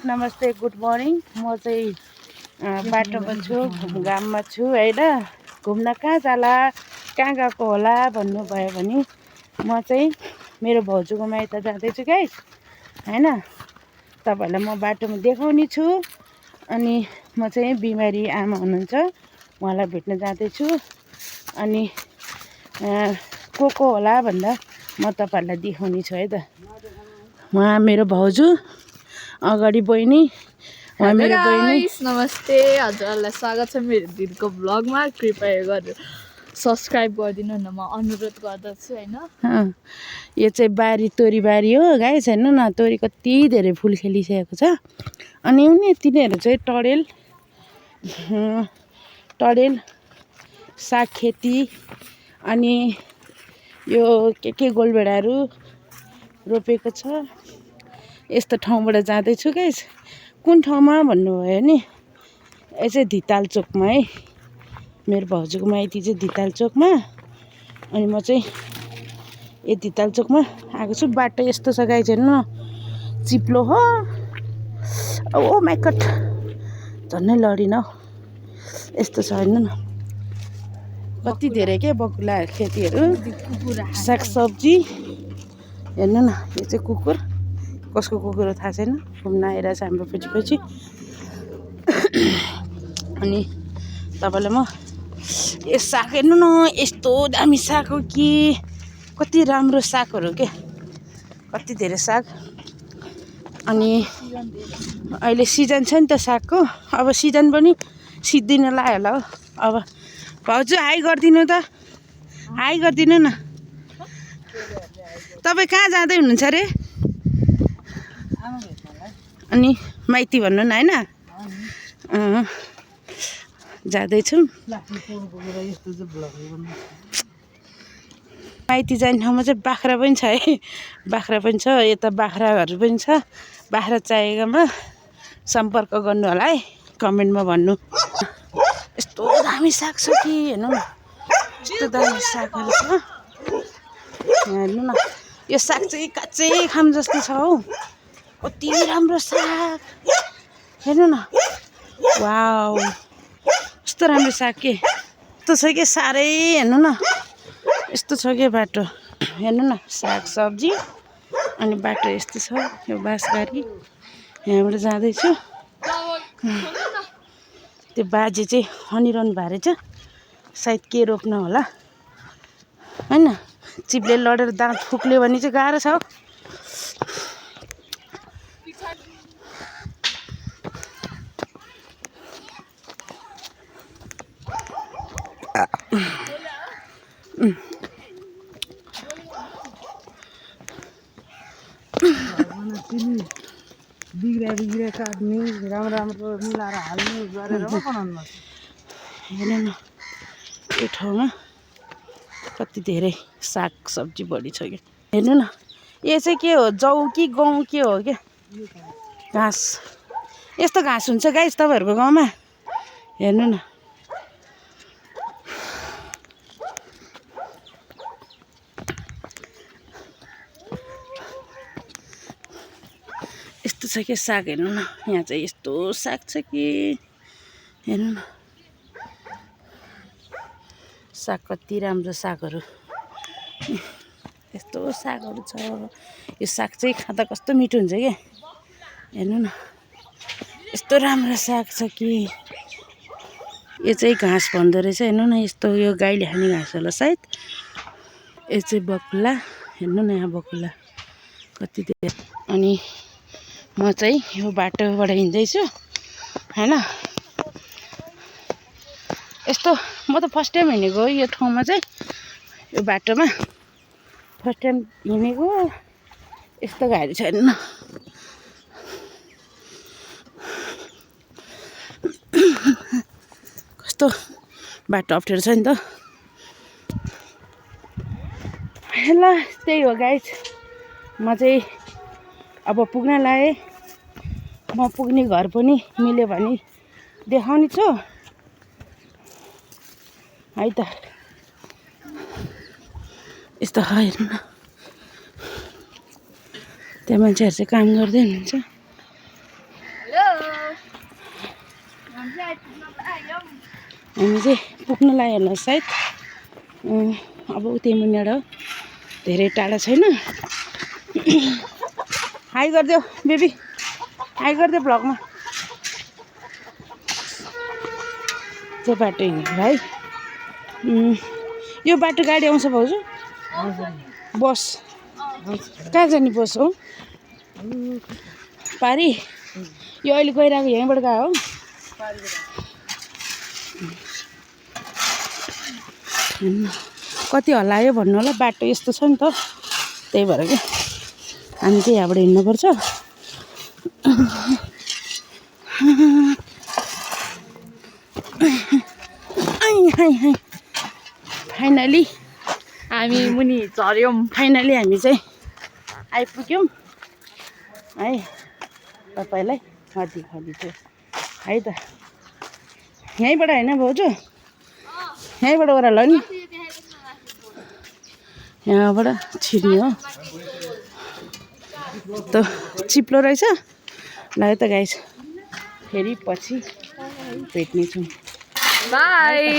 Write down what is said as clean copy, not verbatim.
नमस्ते, good morning. म चाहिँ बाटोमा छु, घाममा छु होइन। घुम्न कहाँ जाला, कहाँ गएको होला भन्नुभयो भने म चाहिँ मेरो भाउजूको माइत जाँदैछु गाइस होइन। तपाईँहरूलाई म बाटोमा देखाउने छु। अनि म चाहिँ बिमारी आमा हुनुहुन्छ, उहाँलाई भेट्न जाँदैछु। अनि को होला भन्दा म तपाईँहरूलाई देखाउने छु है त। उहाँ मेरो भाउजू, अगाडि बहिनी, उहाँ मेरो बहिनी। नमस्ते, हजुरहरूलाई स्वागत छ मेरो दिदीको ब्लगमा। कृपया गरेर सब्सक्राइब गरिदिनु न, म अनुरोध गर्दछु होइन। यो चाहिँ बारी, तोरी बारी हो गाइस। हेर्नु न, तोरी कति धेरै फुल खेलिसकेको छ। अनि तिनीहरू चाहिँ टरेल साग खेती। अनि यो के गोलभेडाहरू रोपेको छ। यस्तो ठाउँबाट जाँदैछु गाइस। कुन ठाउँमा भन्नुभयो नि, यो चाहिँ धिताल चोकमा है। मेरो भाउजूको माइती चाहिँ धिताल चोकमा। अनि म चाहिँ यो धिताल चोकमा आएको छु। बाटो यस्तो छ गाइस, हेर्नु न, चिप्लो हो। ओ माइ गॉड, झन्नै लडिन हौ, यस्तो छ हेर्नु न। कति धेरै के बकुल्ला खेतीहरू, सागसब्जी। हेर्नु न, यो चाहिँ कुकुर, कसको कुकुर हो थाहा छैन, घुम्न आइरहेछ हाम्रो पछि। अनि तपाईँलाई म यो साग हेर्नु न, यस्तो दामी साग हो कि, कति राम्रो सागहरू के, कति धेरै साग। अनि अहिले सिजन छ नि त सागको। अब सिजन पनि सिद्धिन लाग्यो होला हो। अब भाउजू हाई गरिदिनु त, हाई गरिदिनु न। तपाईँ कहाँ जाँदै हुनुहुन्छ अरे? अनि माइती भन्नु न होइन। जाँदैछौँ। माइती जाने ठाउँमा चाहिँ बाख्रा पनि छ है, बाख्रा पनि छ। यता बाख्राहरू पनि छ। बाख्रा चाहिएकोमा सम्पर्क गर्नु होला है, कमेन्टमा भन्नु। यस्तो दामी साग छ कि, हेर्नु न, यस्तो दामी सागहरू छ। हेर्नु न, यो साग चाहिँ काँचै खाम जस्तो छ हौ, कति राम्रो साग। हेर्नु न, वाउ, यस्तो राम्रो साग के, यस्तो छ कि साह्रै। हेर्नु न, यस्तो छ कि बाटो, हेर्नु न, साग सब्जी। अनि बाटो यस्तो छ, यो बाँसबारी, यहाँबाट जाँदैछु। त्यो बाजे चाहिँ हनिरहनु भएको रहेछ, सायद के रोप्न होला होइन। चिप्ले लडेर दाँत फुक्ल्यो भने चाहिँ गाह्रो छ हौ। बिग्रा काट्ने, राम्रो मिलाएर हाल्ने गरेर बनाउनु। हेर्नु न, त्यो ठाउँमा कति धेरै साग सब्जी बढी छ कि। हेर्नु न, यो चाहिँ के हो, जौ कि गहुँ के हो क्या, घाँस। यस्तो घाँस हुन्छ गाइस तपाईँहरूको गाउँमा? हेर्नु न, यस्तो छ कि साग। हेर्नु न, यहाँ चाहिँ यस्तो साग छ कि, हेर्नु न, साग कति राम्रो सागहरू, यस्तो सागहरू छ। यो साग चाहिँ खाँदा कस्तो मिठो हुन्छ क्या। हेर्नु न, यस्तो राम्रो साग छ कि। यो चाहिँ घाँस भन्दो रहेछ। हेर्नु न, यस्तो यो गाईले खाने घाँस होला सायद। यो चाहिँ बकुल्ला, हेर्नु न, यहाँ बकुल्ला कति धेरै। अनि म चाहिँ यो बाटोबाट हिँड्दैछु होइन। यस्तो म त फर्स्ट टाइम हिँडेको हो यो ठाउँमा चाहिँ, यो बाटोमा फर्स्ट टाइम हिँडेको। यस्तो गाडी छ हेर्नु न, कस्तो बाटो अप्ठ्यारो छ नि त। ल त्यही हो गाइस, म चाहिँ अब पुग्न लागेँ। म पुग्ने घर पनि मिल्यो भने देखाउने छु है त। यस्तो हेर्नु न, त्यहाँ मान्छेहरू चाहिँ काम गर्दै हुनुहुन्छ। हामी चाहिँ पुग्न लाग्यो होला सायद अब उतै मुनिबाट हो धेरै टाढा छैन हाई गरिदेऊ बेबी हाई गरिदेऊ भ्लगमा त्यो बाटो हिँड्यो भाइ यो बाटो गाडी आउँछ भाउजू बस कहाँ जाने बस हो पारी यो अहिले गइरहेको यहीँबाट गयो हो कति हल्लायो भन्नु होला बाटो यस्तो छ नि त त्यही भएर क्या हामी चाहिँ यहाँबाट हिँड्नुपर्छ फाइनली हामी मुनि झर्यौँ फाइनली हामी चाहिँ आइपुग्यौँ है तपाईँलाई दिन्छु है त यहीँबाट होइन भाउजू यहीँबाट ओह्रालो नि यहाँबाट छिर्ने हो त चिप्लो रहेछ ल त गाइस फेरि पछि भेट्नेछौँ बाई